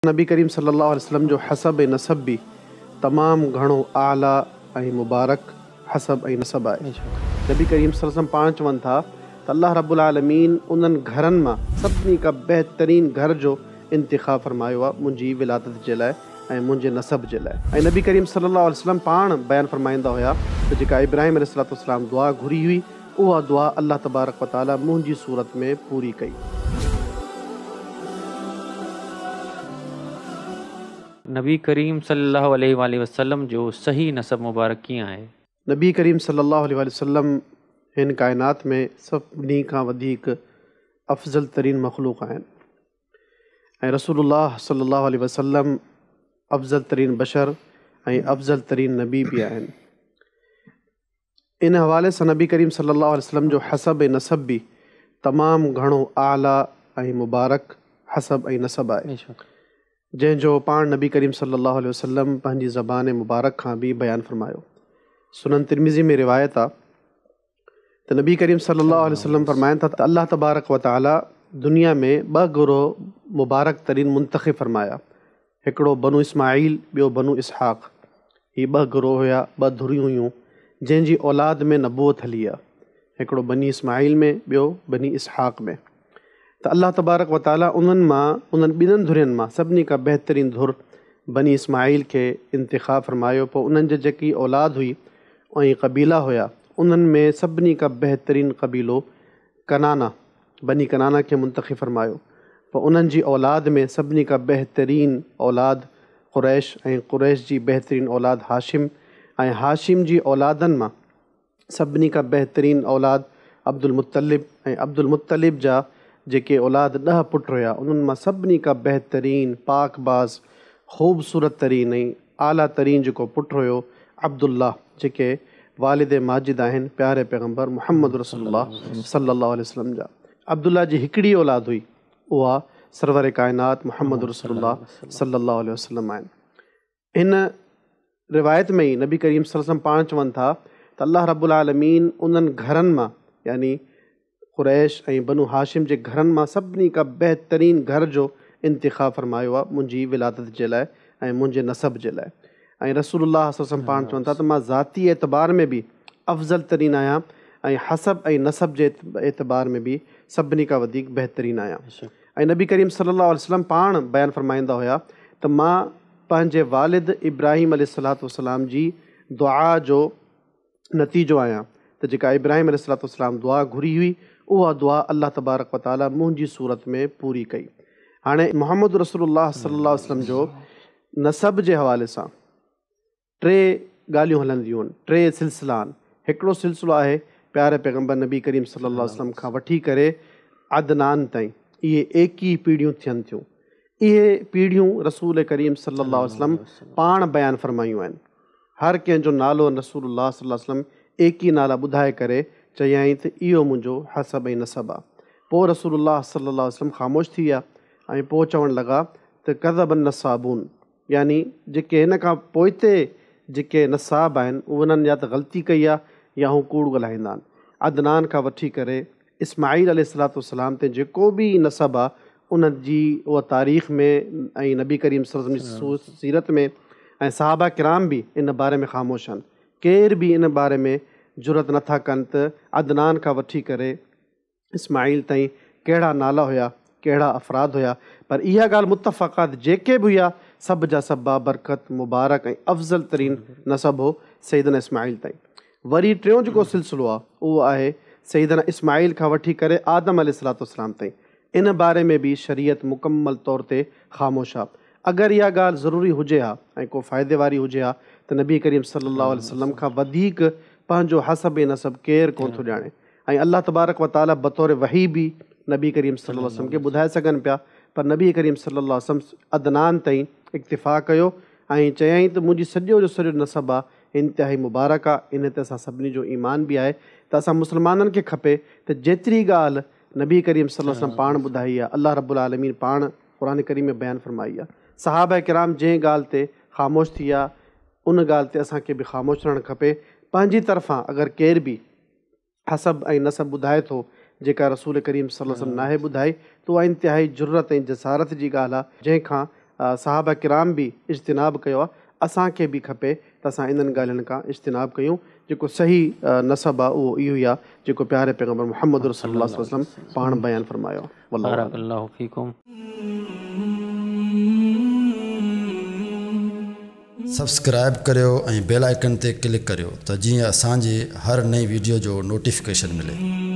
نبي ڪريم صلي الله عليه وسلم جو حسب ۽ نسب به تمام گهڻو اعليٰ ۽ مبارڪ حسب ۽ نسب آهي. نبي ڪريم صلي الله عليه وسلم پاڻ چون ٿا ته الله رب العالمين انهن گهرن مان سڀني کان بهترين گهر جو انتخاب فرمايو آهي منهنجي ولادت جي لاء ۽ منهنجي نسب جي لاء ۽ نبي ڪريم صلي الله عليه وسلم پاڻ بيان فرمائيندا هيا ته جيڪا ابراهيم عليه الصلوة والسلام دعا گهري هئي اها دعا الله تبارڪ و تعالي منهنجي صورت ۾ پوري ڪئي. نبي ڪريم صلي الله عليه واٰله وسلم جو صحيح نسب مبارڪ ڪيئن آهي؟ نبي ڪريم صلي الله عليه واٰله وسلم هن ڪائنات ۾ سڀني کان وڌيڪ افضل ترين مخلوق آهن ۽ رسول الله صلي الله عليه وسلم افضل ترين بشر ۽ افضل ترين نبي به آهن. ان حوالي سان نبي ڪريم صلي الله عليه وسلم جو حسب ۽ نسب به تمام گهڻو اعليٰ ۽ مبارڪ حسب ۽ نسب آهي، جنهن جو پاڻ نبي ڪريم صلي الله عليه وسلم پنهنجي زبان مبارڪ کان به بيان فرمايو. سنن ترمذي ۾ روايت آ ته نبي ڪريم صلي الله عليه وسلم فرمائن ٿا ته الله تبارڪ و تعاليٰ دنيا ۾ ٻه گروهه مبارڪ ترين منتخب فرمايا، هڪڙو بنو اسماعيل ٻيو بنو اسحاق. هي ٻه گروهه هيا، ٻه ڌريون هيون، جنهن جي اولاد ۾ نبوت هلي آ. هڪڙو بني اسماعيل ۾ ٻيو بني اسحاق ۾. ته الله تبارڪ و تعاليٰ انهن مان، انهن ٻنهن ڌرين مان سڀني کان بهترين ڌر بني اسماعيل کي انتخاب فرمايو پوء انهن جي جيڪي اولاد هئي ۽ قبيلا هيا انهن ۾ سڀني کان بهترين قبيلو ڪنانه، بني ڪنانه کي منتخب فرمايو، پوء انهن جي اولاد ۾ سڀني کان بهترين اولاد قريش ۽ قريش جي بهترين اولاد هاشم ۽ هاشم جي اولادن مان سڀني کان بهترين اولاد عبدالمطلب ۽ عبدالمطلب جا جيڪي اولاد ڏهه پٽ هيا انهن مان سڀني کان بهترين، پاڪ باز، خوبصورت ترين ۽ اعليٰ ترين جيڪو پٽ هيو عبدالله جيڪي والد ماجد آهن پياري پيغمبر محمد رسول الله صلي الله عليه وسلم جا عبدالله جي هڪڙي اولاد هئي اها سرور ڪائنات محمد رسول الله صلي الله عليه وسلم آهن. هن روايت ۾ ئي نبي ڪريم صلي الله عليه وسلم پاڻ چون ٿا ته الله رب العالمين انهن گهرن مان يعني قريش ۽ بنو هاشم جي گهرن مان سڀني کان بهترين گهر جو انتخاب فرمايو آهي منهنجي ولادت جي لاء ۽ منهنجي نسب جي لاء ۽ رسول الله صلي الله عليه وسلم پاڻ چون ٿا ته مان ذاتي اعتبار ۾ به افضل ترين آهيان ۽ حسب ۽ نسب جي اعتبار ۾ به سڀني کان وڌيڪ بهترين آهيان ۽ نبي ڪريم صلي الله عليه وسلم پاڻ بيان فرمائيندا هيا ته مان پنهنجي والد ابراهيم عليه الصلوة والسلام جي دعا جو نتيجو آهيان ته جيڪا ابراهيم عليه الصلوة والسلام دعا گهري هئي اها دعا الله تبارڪ و تعالي منهنجي صورت ۾ پوري ڪئي. هاڻي محمد رسول الله صلي الله عليه وسلم جو نسب جي حوالي سان ٽي ڳالهيون هلنديون آهن، ٽي سلسلا آهن. هڪڙو سلسلو آهي پياري پيغمبر نبي ڪريم صلي الله عليه وسلم کان وٺي ڪري عدنان تائين اهي ايڪيهه پيڙهيون ٿين ٿيون. اهي پيڙهيون رسول ڪريم صلي الله عليه وسلم پاڻ بيان فرمايون آهن. هر ڪنهن جو نالو رسول الله صلي الله عليه وسلم ايڪيهه نالا ٻڌائي ڪري چيائين ته اهو منهنجو حسب ۽ نسب آ. پوء رسول الله صلي الله عليه وسلم خاموش ٿي ويا ۽ پوء چوڻ لڳا ته ڪذب النسابون يعني جيڪي هن کان پوئتي جيڪي نساب آهن انهن يا ته غلطي ڪئي آ يا هو ڪوڙ ڳالهائيندا آهن. عدنان کان وٺي ڪري اسماعيل عليه الصلوة والسلام تائين جيڪو به نسب آ ان جي اها تاريخ ۾ ۽ نبي ڪريم صلي الله عليه وسلم جي سيرت ۾ ۽ صحابه ڪرام به ان باري ۾ خاموش آهن ڪير به ان باري ۾ جرئت نه ٿا ڪن ته عدنان کان وٺي ڪري اسماعيل تائين ڪهڙا نالا هيا ڪهڙا افراد هيا پر اها ڳالهه متفق آ ته جيڪي به هيا سڀ جا سڀ بابرڪت مبارڪ ۽ افضل ترين نسب هو سيدنا اسماعيل تائين وري ٽيون جيڪو سلسلو آ اهو آهي سيدنا اسماعيل کان وٺي ڪري آدم عليه الصلوة والسلام تائين ان باري ۾ به شريعت مڪمل طور تي خاموش آ اگر اها ڳالهه ضروري هجي ها ۽ ڪو فائدي واري هجي ها ته نبي ڪريم صلي الله عليه وسلم کان وڌيڪ پنهنجو حسب ۽ نسب ڪير ڪونه ٿو ڄاڻي ۽ الله تبارڪ و تعالي بطور وحي به نبي ڪريم صلي الله عليه وسلم کي ٻڌائي سگهن پيا پر نبي ڪريم صلي الله عليه وسلم عدنان تائين اڪتفا ڪيو ۽ چيائين ته منهنجي سڄو جو سڄو نسب آ انتهائي مبارڪ آ ان تي اسان سڀني جو ايمان به آهي ته اسان مسلمانن کي کپي ته جيتري ڳالهه نبي ڪريم صلي الله عليه وسلم پاڻ ٻڌائي آ الله رب العالمين پاڻ قرآن ڪريم ۾ بيان فرمائي آ صحابه ڪرام جنهن ڳالهه تي خاموش ٿي ويا ان ڳالهه تي اسان کي به خاموش رهڻ کپي پنهنجي طرفان اگر ڪير به حسب ۽ نسب ٻڌائي ٿو، جيڪا رسول ڪريم صلي الله عليه وسلم ناهي ٻڌائي ته اها انتهائي جرئت ۽ جسارت جي ڳالهه آهي، جنهن کان صحابه ڪرام به اجتناب ڪيو آهي، اسان کي به کپي ته اسان انهن ڳالهين کان اجتناب ڪيون. جيڪو صحيح نسب آهي اهو اهو ئي آهي جيڪو پياري پيغمبر محمد رسول الله صلي الله عليه وسلم پاڻ بيان فرمايو آهي. والله بارڪ الله فيڪم. سبسڪرائب ڪريو ۽ بيل آئيڪن تي ڪلڪ ڪريو ته جيئن اسان جي هر نئين ويڊيو جو نوٽيفڪيشن ملي.